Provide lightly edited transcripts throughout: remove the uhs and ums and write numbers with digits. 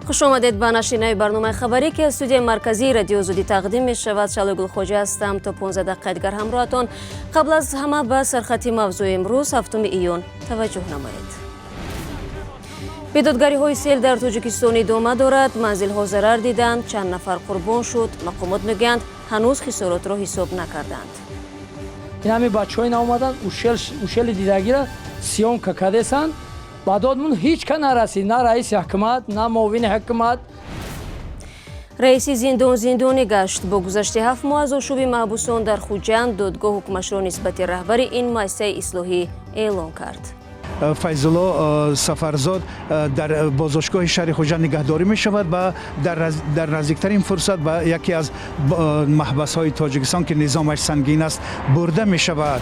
Хуш омадед ба нашри нави барномаи хабарӣ, ки аз студияи марказии Радиои Озодӣ тақдим мешавад. Шалои Гулхоҷа ҳастам, то 15 дақиқа дигар ҳамроҳатон. Қабл аз ҳама ба сархати мавзӯи имрӯз, 7 июн, таваҷҷӯҳ намоед. Бедодгариҳои сел дар Тоҷикистон идома дорад. Манзилҳо зарар диданд, чанд нафар қурбон шуд. Мақомот мегӯянд, ҳанӯз хисоротро ҳисоб накарданд. Ин ҳами бачаҳои наомаданд, ушели дидагира съёмка кардесанд. Ба додмун ҳеҷ ка нарасид, на раиси ҳукумат, на муовини ҳукумат. Раиси зиндон зиндонӣ гашт. Бо гузашти 7 моҳ аз ошӯби маҳбусон дар Хуҷанд, додгоҳ ҳукмашро нисбати раҳбари ин муассисаи ислоҳӣ эълон кард. Файзулло Сафарзод дар боздоштгоҳи шаҳри Хуҷанд нигаҳдорӣ мешавад ва дар наздиктарин фурсат ба яке аз маҳбасҳои Тоҷикистон, ки низомаш сангин аст, бурда мешавад.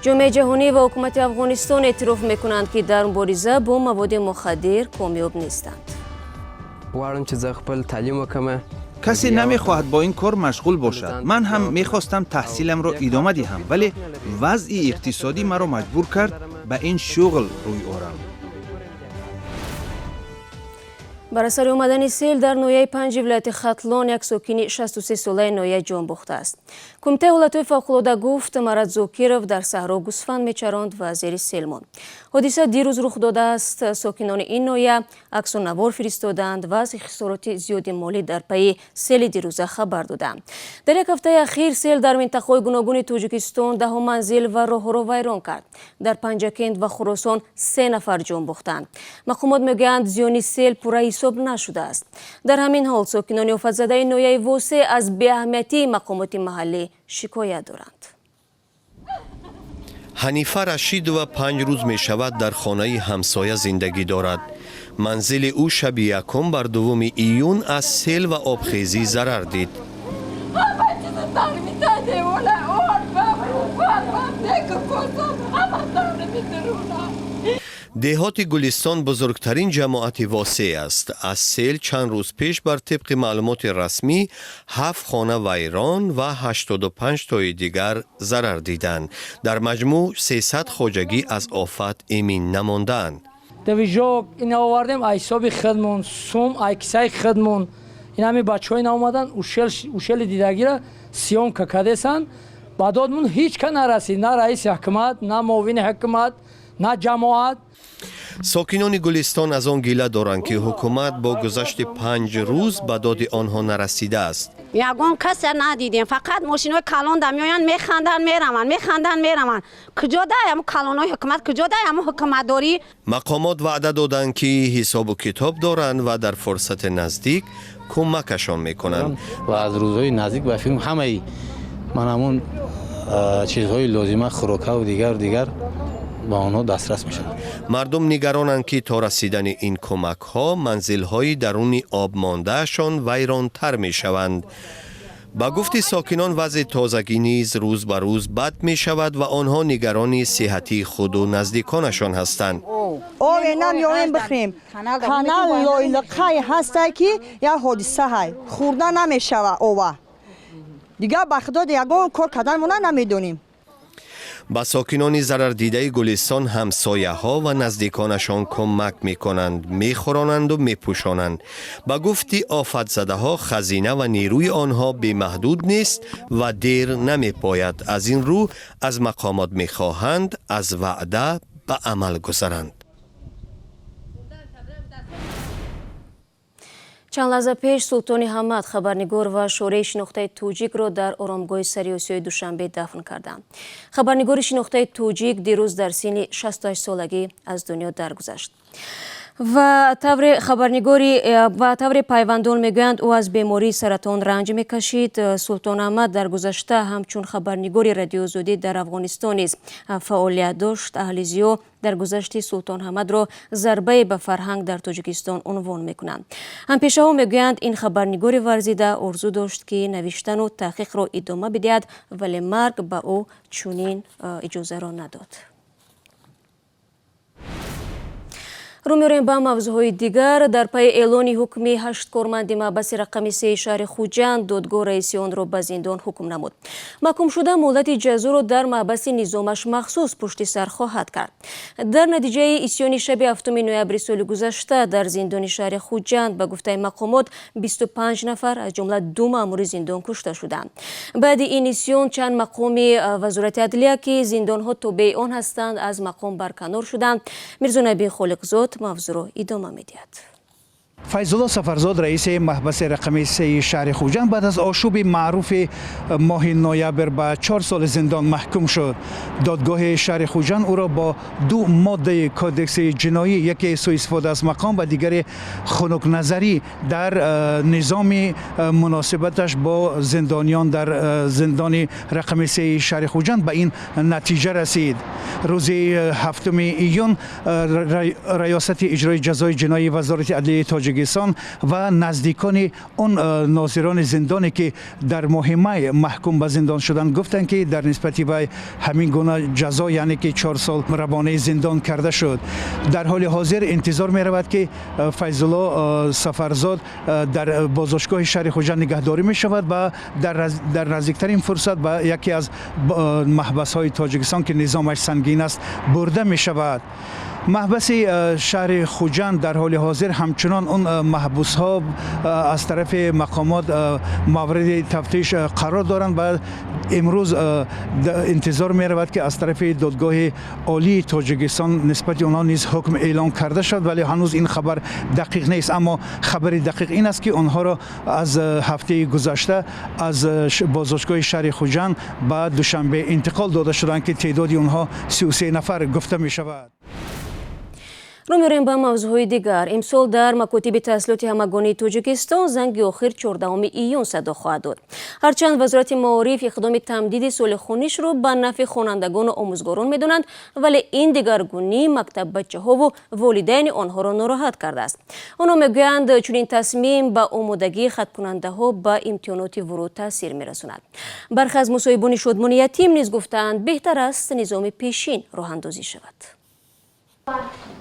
Ҷомеаи ҷаҳонӣ ва ҳукумати Афғонистон эътироф мекунанд, ки дар мубориза бо маводи мухаддир комёб нестанд. غواړم چې زه خپل تعلیم وکړم. Касе намехоҳад бо ин кор машғул бошад. Ман ҳам мехостам таҳсиламро идома диҳам, вале вазъи иқтисодӣ маро маҷбур кард ба ин шуғл рӯй орам. Бар асари омадани сел дар ноҳияи Панҷи вилояти Хатлон як сокини 63-солаи ноҳия ҷон бохтааст. Кумитаи ҳолатҳои фавқулода гуфт, Марат Зокиров дар саҳро гӯсфанд мечаронд ва зери сел монд. Ҳодиса дирӯз рух додааст. Сокинони ин ноҳия аксу навор фиристодаанд ва аз хисороти зиёди молӣ дар пайи сели дирӯза хабар доданд. Дар як ҳафтаи ахир сел дар минтақаҳои гуногуни Тоҷикистон даҳо манзил ва роҳҳоро вайрон кард. Дар Панҷакент ва Хуросон се нафар ҷон бохтанд. Мақомот мегӯянд, зиёни сел пурра ҳисоб нашудааст. Дар ҳамин ҳол сокинони офатзадаи ноҳияи Восе аз беаҳамиятии мақомоти маҳаллӣ шикоят доранд. Ҳанифа Рашидова 5 рӯз мешавад, дар хонаи ҳамсоя зиндагӣ дорад. Манзили ӯ шаби якум бар 2 июн аз сел ва обхезӣ зарар дид. Ҳама чиза тармита девола ор бам рӯбан бам деку косам ҳама тармитруна. Деҳоти Гулистон бузургтарин ҷамоати Восеъ аст. Аз сел чанд рӯз пеш, бар тибқи маълумоти расмӣ, ҳафт хона вайрон ва 85 тои дигар зарар диданд. Дар маҷмӯъ 300 хоҷагӣ аз офат эмин намондаанд. Движок ина овардем ай ҳисоби худмон, сум ай кисаи худмон. Ин ҳами бачаҳои наомаданд, ушели дидагира съёмка кардесанд. Ба додмун ҳеҷ ка нарасид, на раиси ҳукумат, на муовини ҳукумат, на ҷамоат. Сокинони Гулистон аз он гила доранд, ки ҳукумат бо гузашти 5 рӯз ба доди онҳо нарасидааст. Ягон касе надидем, фақат мошинои калон да меоянд, механданд, мераванд, механданд, мераванд. Куҷо дай ҳамун калонои ҳукумат, куҷо дай ҳамун ҳукуматдорӣ? Мақомот ваъда доданд, ки ҳисобу китоб доранд ва дар фурсати наздик кӯмакашон мекунанд. Ва аз рӯзҳои наздик ба филм ҳамаи ман ҳамун чизҳои лозима, хӯрокаву дигару дигар ба онҳо дастрас мешавад. Мардум нигаронанд, ки то расидани ин кӯмакҳо манзилҳои даруни об мондаашон вайронтар мешаванд. Ба гуфти сокинон, вазъи тозагӣ низ рӯз ба рӯз бад мешавад ва онҳо нигарони сиҳатии худу наздиконашон ҳастанд. Ове намеоем бихӯрем. Канал лоилиқае ҳастае, ки як ҳодиса ҳай, хӯрда намешава ова. Дигар ба худо, ягон кор кардан мо намедонем. Ба сокинони зарардидаи Гулистон ҳамсояҳо ва наздиконашон кӯмак мекунанд, мехӯронанду мепӯшонанд. Ба гуфти офатзадаҳо, хазина ва нерӯи онҳо бемаҳдуд нест ва дер намепояд. Аз ин рӯ аз мақомот мехоҳанд, аз ваъда ба амал гузаранд. Чанд лаҳза пеш Султони Ҳамад, хабарнигор ва шореҳи шинохтаи тоҷикро, дар оромгоҳи Сари Осиёи Душанбе дафн карданд. Хабарнигори шинохтаи тоҷик дирӯз дар синни 68 солагӣ аз дунё даргузашт. Ва тавре хабарнигори ва тавре пайвандон мегӯянд, ӯ аз бемории саратон ранҷ мекашид. Султон Аҳмад дар гузашта ҳамчун хабарнигори Радиои Озодӣ дар Афғонистон низ фаъолият дошт. Аҳли зиё даргузашти Султон Ҳамадро зарбае ба фарҳанг дар Тоҷикистон унвон мекунанд. Ҳампешаҳо мегӯянд, ин хабарнигори варзида орзу дошт, ки навиштану таҳқиқро идома бидиҳад, вале марг ба ӯ чунин иҷозаро надод. Рӯ меорем ба мавзӯъҳои дигар. Дар пайи эълони ҳукми ҳашт корманди маҳбаси рақами сеи шаҳри Хуҷанд, додгоҳ раиси онро ба зиндон ҳукм намуд. Маҳкумшуда муҳлати ҷазоро дар маҳбаси низомаш махсус пушти сар хоҳад кард. Дар натиҷаи исьёни шаби 7 ноябри соли гузашта дар зиндони шаҳри Хуҷанд, ба гуфтаи мақомот, 25 нафар, аз ҷумла ду маъмури зиндон, кушта шуданд. Баъди ин исьён чанд мақоми Вазорати адлия, ки зиндонҳо тобеи он ҳастанд, аз мақом барканор шуданд. Мирзонаби Холиқзод мавзӯъро идома медиҳад. Файзулло Сафарзод, раиси маҳбаси рақами сеи шаҳри Хуҷанд, баъд аз ошӯби маъруфи моҳи ноябр ба 4 соли зиндон маҳкум шуд. Додгоҳи шаҳри Хуҷанд ӯро бо ду моддаи Кодекси ҷиноӣ, яке сӯистифода аз мақом ва дигаре хунукназарӣ дар низоми муносибаташ бо зиндониён дар зиндони рақами сеи шаҳри Хуҷанд, ба ин натиҷа расид. Рӯзи 7 июн Раёсати иҷрои ҷазои ҷиноии Вазорати адлияи Тоҷикистон ва наздикони он нозирони зиндоне, ки дар моҳи май маҳкум ба зиндон шуданд, гуфтанд, ки дар нисбати вай ҳамин гуна ҷазо, яъне ки 4 сол равонаи зиндон карда шуд. Дар ҳоли ҳозир интизор меравад, ки Файзулло Сафарзод дар боздоштгоҳи шаҳри Хуҷанд нигаҳдорӣ мешавад ва дар наздиктарин фурсат ба яке аз маҳбасҳои Тоҷикистон, ки низомаш сангин аст, бурда мешавад. Маҳбаси шаҳри Хуҷанд дар ҳоли ҳозир ҳамчунон он маҳбусҳо аз тарафи мақомот мавриди тафтиш қарор доранд ва имрӯз интизор меравад, ки аз тарафи Додгоҳи Олии Тоҷикистон нисбати онҳо низ ҳукм эълон карда шуд, вале ҳанӯз ин хабар дақиқ нест. Аммо хабари дақиқ ин аст, ки онҳоро аз ҳафтаи гузашта аз боздоштгоҳи шаҳри Хуҷанд ба Душанбе интиқол дода шуданд, ки теъдоди онҳо 33 нафар гуфта мешавад. Рӯ меорем ба мавзӯъҳои дигар. Имсол дар макотиби таҳсилоти ҳамагонии Тоҷикистон занги охир 14 июн садо хоҳад дод. Ҳарчанд Вазорати маориф иқдоми тамдиди соли хонишро ба нафъи хонандагону омӯзгорон медонанд, вале ин дигаргунӣ мактаббачаҳову волидайни онҳоро нороҳат кардааст. Онҳо мегӯянд, чунин тасмим ба омодагии хаткунандаҳо ба имтиҳоноти вуруд таъсир мерасонад. Бархе аз мусоҳибони Шодмони ятим низ гуфтаанд, беҳтар аст низоми пешин роҳандозӣ шавад.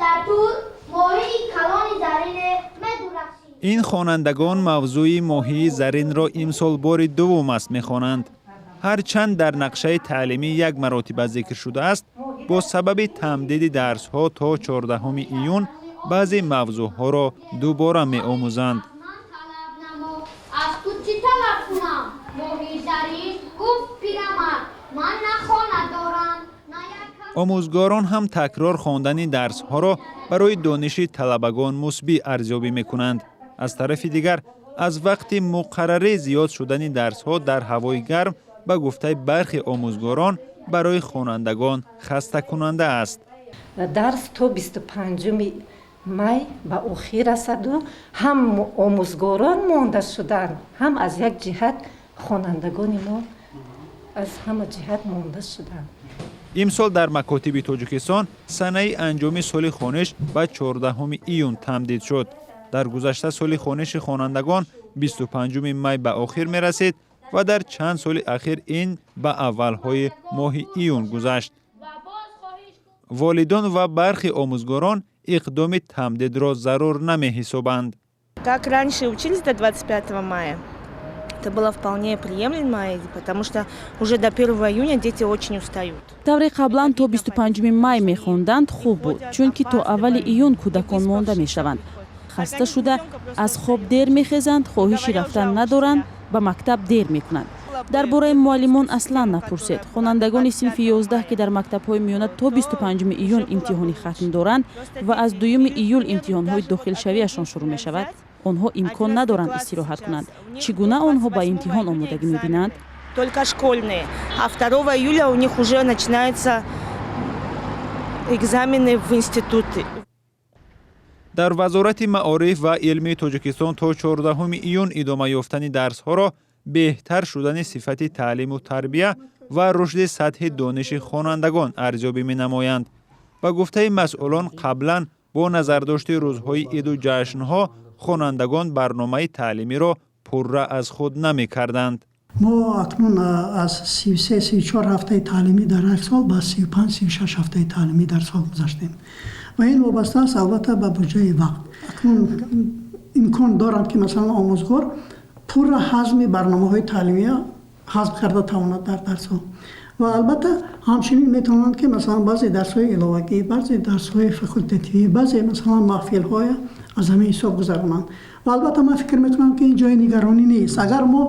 Дар тӯр моҳии калони зарине медурахшид. Ин хонандагон мавзӯи моҳии заринро имсол бори дуввум аст мехонанд. Ҳарчанд дар нақшаи таълимӣ як маротиба зикр шудааст, бо сабаби тамдиди дарсҳо то 14 июн баъзе мавзӯъҳоро дубора меомӯзанд. Аз ту чӣ талаб кунам, моҳии зарин? Гуфт пирамард: ман на хона дорам, на як Омӯзгорон ҳам такрор хондани дарсҳоро барои дониши талабагон мусбӣ арзёбӣ мекунанд. Аз тарафи дигар, аз вақти муқаррарӣ зиёд шудани дарсҳо дар ҳавои гарм, ба гуфтаи бархе омӯзгорон, барои хонандагон хастакунанда аст. Дарс то 25 май ба охир расаду ҳам омӯзгорон монда шуданд, ҳам аз як ҷиҳат хонандагони мо аз ҳама ҷиҳат монда шуданд. Имсол дар макотиби Тоҷикистон санаи анҷоми соли хониш ба 14 июн тамдид шуд. Дар гузашта соли хониши хонандагон 25 май ба охир мерасид ва дар чанд соли ахир ин ба аввалҳои моҳи июн гузашт. Волидон ва бархе омӯзгорон иқдоми тамдидро зарур намеҳисобанд. Как раньше учились до 25 мая, это было вполне приемлемо, потому что уже до 1 июня дети очень устают. Тавре қаблан то 25 май мехонданд, хуб буд, чунки то аввали июн кӯдакон монда мешаванд, хаста шуда аз хоб дер мехезанд, хоҳиши рафтан надоранд, ба мактаб дер мекунанд. Дар бораи муаллимон аслан напурсед. Хонандагони синфи 11, ки дар мактабҳои миёна то 25 июн имтиҳони хатм доранд ва аз 2 июл имтиҳонҳои дохилшавиашон шурӯъ мешавад, онҳо имкон надоранд истироҳат кунанд. Чӣ гуна онҳо ба имтиҳон омодагӣ мебинанд? Только школьные. А 2 июля у них уже начинаются экзамены в институты. Дар Вазорати маориф ва илми Тоҷикистон то 14 июн идома ёфтани дарсҳоро беҳтар шудани сифати таълиму тарбия ва рушди сатҳи дониши хонандагон арзёбӣ менамоянд. Ба гуфтаи масъулон, қаблан бо назардошти рӯзҳои иду ҷашнҳо хонандагон барномаи таълимиро пурра аз худ намекарданд. Мо акнун аз 33-34 ҳафтаи таълимӣ дар як сол ба 35-36 ҳафтаи таълимӣ дар сол гузаштем ва ин вобаста аст, албатта, ба буҷаи вақт. Акнун имкон доранд, ки масалан омӯзгор пурра ҳазми барномаҳои таълимия ҳазм карда тавонад дар дарсҳо ва албатта ҳамчунин метавонанд, ки масалан баъзе дарсҳои иловагӣ, баъзе дарсҳои факултативӣ, баъзе масалан маҳфилҳоя аз ҳамин ҳисоб гузаронанд. Ва албатта ман фикр мекунам, ки ин ҷои нигаронӣ нест. Агар мо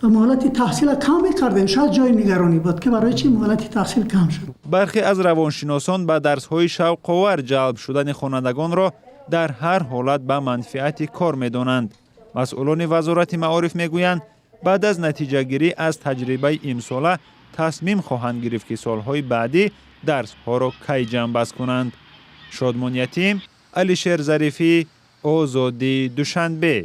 муҳлати таҳсила кам мекардем, шояд ҷои нигаронӣ буд, ки барои чӣ муҳлати таҳсил кам шуд. Бархе аз равоншиносон ба дарсҳои шавқовар ҷалб шудани хонандагонро дар ҳар ҳолат ба манфиати кор медонанд. Масъулони Вазорати маориф мегӯянд, баъд аз натиҷагирӣ аз таҷрибаи имсола тасмим хоҳанд гирифт, ки солҳои баъдӣ дарсҳоро кай ҷамъбаст кунанд. Шодмон Ятим, Алишер Зарифӣ, Озодӣ, Душанбе.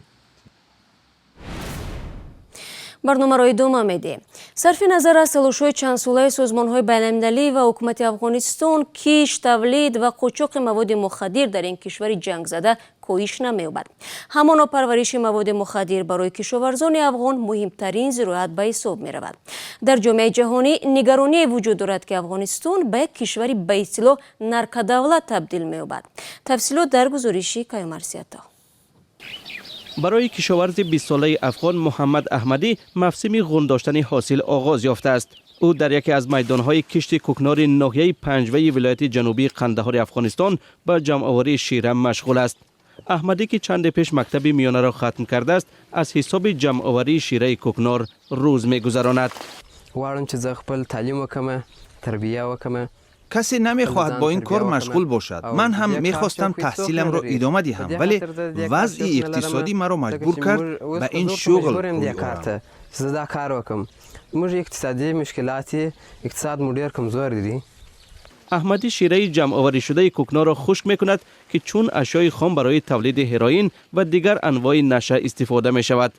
Барномаро идома медиҳем. Сарфи назар аз талошҳои чандсолаи созмонҳои байналмилалӣ ва ҳукумати Афғонистон, кишт, тавлид ва қочоқи маводи мухаддир дар ин кишвари ҷангзада коҳиш намеёбад. Ҳамоно парвариши маводи мухаддир барои кишоварзони афғон муҳимтарин зироат ба ҳисоб меравад. Дар ҷомеаи ҷаҳонӣ нигароние вуҷуд дорад, ки Афғонистон ба як кишвари ба истилоҳ наркодавлат табдил меёбад. Тафсилот дар гузориши Каюмарсиято. Барои кишоварзи 20-солаи афғон Муҳаммад Аҳмадӣ мавсими ғун доштани ҳосил оғоз ёфтааст. Ӯ дар яке аз майдонҳои кишти кӯкнори ноҳияи Панҷваи вилояти ҷанубии Қандаҳори Афғонистон ба ҷамъоварии шира машғул аст. Аҳмадӣ, ки чанде пеш мактаби миёнаро хатм кардааст, аз ҳисоби ҷамъоварии шираи кӯкнор рӯз мегузаронад. غواړم چې زه خپل تعلیم وکړم، تربیه وکړم. Касе намехоҳад бо ин кор машғул бошад. Ман ҳам мехостам таҳсиламро идома диҳам, вале вазъи иқтисодӣ маро маҷбур кард ба ин шуғл рӯй орам. زه دا کار وکړم. موږ اقتصادي مشکلات، اقتصاد مو ډیر کمزور دی. Аҳмадӣ шираи ҷамъоварӣшудаи кӯкнорро хушк мекунад, ки чун ашёи хом барои тавлиди ҳероин ва дигар анвои наша истифода мешавад.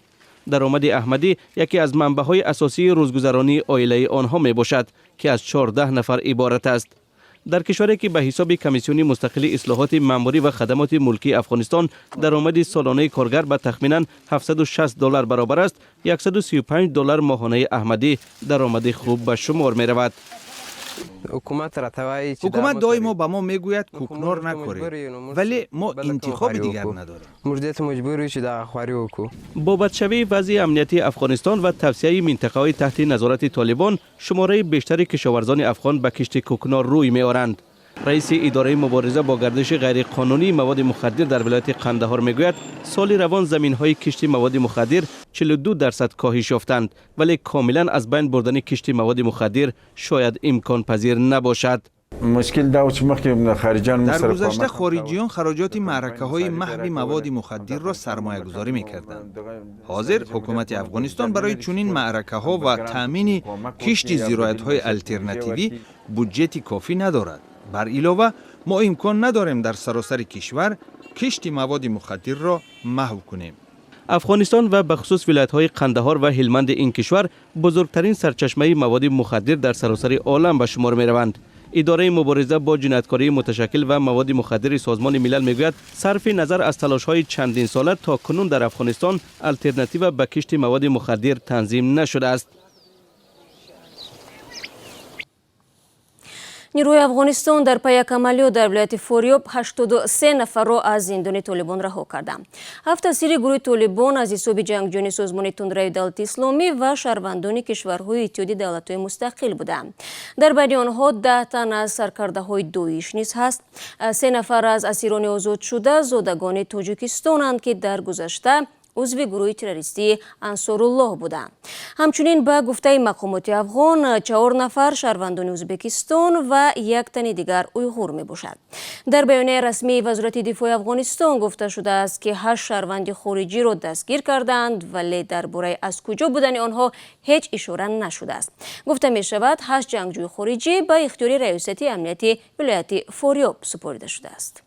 Даромади Аҳмадӣ яке аз манбаъҳои асосии рӯзгузаронии оилаи онҳо мебошад, ки аз 14 нафар иборат аст. Дар кишваре ки ба ҳисоби Комиссиони мустақили ислоҳоти маъмурӣ ва хадамоти мулкии Афғонистон даромади солонаи коргар ба тахминан 760 доллар баробар аст, 135 доллар моҳонаи Аҳмадӣ даромади хуб ба шумор меравад. حکومت راته وایي چې ҳукумат доимо ба мо мегӯяд, кӯкнор накоред, вале мо интихоби дигар надорем. موږ دې ته مجبور یو چې دغه خواري وکړو. Бо бадшавии вазъи амниятии Афғонистон ва тавсеаи минтақаҳои таҳти назорати Толибон, шумораи бештари кишоварзони афғон ба кишти кӯкнор рӯй меоранд. Раиси идораи мубориза бо гардиши ғайриқонунии маводи мухаддир дар вилояти Қандаҳор мегӯяд, соли равон заминҳои кишти маводи мухаддир 42% коҳиш ёфтанд, вале комилан аз байн бурдани кишти маводи мухаддир шояд имконпазир набошад. مشکل دا و چې مخکې خارجیان Дар гузашта хориҷиён хароҷоти маъракаҳои маҳви маводи мухаддирро сармоягузорӣ мекарданд. Ҳозир ҳукумати Афғонистон барои чунин маъракаҳо ва таъмини кишти зироатҳои алтернативӣ буҷети кофӣ надорад. Бар илова, мо имкон надорем дар саросари кишвар кишти маводи мухаддирро маҳв кунем. Афғонистон ва бахусус вилоятҳои Қандаҳор ва Ҳилманди ин кишвар бузургтарин сарчашмаи маводи мухаддир дар саросари олам ба шумор мераванд. Идораи мубориза бо ҷинояткории муташаккил ва маводи мухаддири Созмони Милал мегӯяд, сарфи назар аз талошҳои чандинсола, то кунун дар Афғонистон алтернатива ба кишти маводи мухаддир танзим нашудааст. Нерӯи Афғонистон дар пай як амалиёт дар вилояти Форёб 83 нафарро аз зиндони Толибон раҳо карданд. Ҳафт асири гурӯҳи Толибон аз ҳисоби ҷангҷӯёни созмони тундрави Давлати Исломӣ ва шаҳрвандони кишварҳои Иттиҳоди Давлатҳои Мустақил буданд. Дар байни онҳо 10 тан аз саркардаҳои Доиш низ ҳаст. Се нафар аз асирони озодшуда зодагони Тоҷикистонанд, ки дар гузашта узви гурӯҳи террористии Ансоруллоҳ буданд. Ҳамчунин, ба гуфтаи мақомоти афғон, чаҳор нафар шаҳрвандони Ӯзбекистон ва як тани дигар уйғур мебошад. Дар баёнияи расмии Вазорати дифои Афғонистон гуфта шудааст, ки ҳашт шаҳрванди хориҷиро дастгир карданд, вале дар бораи аз куҷо будани онҳо ҳеҷ ишора нашудааст. Гуфта мешавад, ҳашт ҷангҷӯи хориҷӣ ба ихтиёри Раёсати амнияти вилояти Форёб супорида шудааст.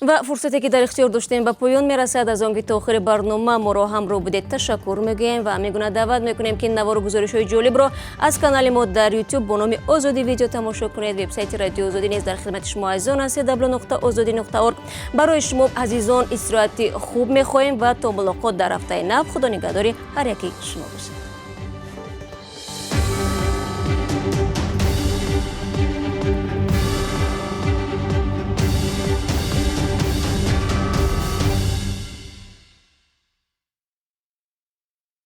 Ва фурсате, ки дар ихтиёр доштем, ба поён мерасад. Аз он ки то охири барнома моро ҳамроҳ будед, ташаккур мегӯем ва ҳамин даъват мекунем, ки навору гузоришҳои ҷолибро аз канали мо дар Ютуб бо номи Озодӣ Видео тамошо кунед. Вебсайти Радиои Озодӣ низ дар хидмати шумо азизон аст: w.ozodi.org. Барои шумо азизон истироҳати хуб мехоҳем ва то мулоқот дар ҳафтаи нав, худо нигаҳдори ҳар яки шумо бошад.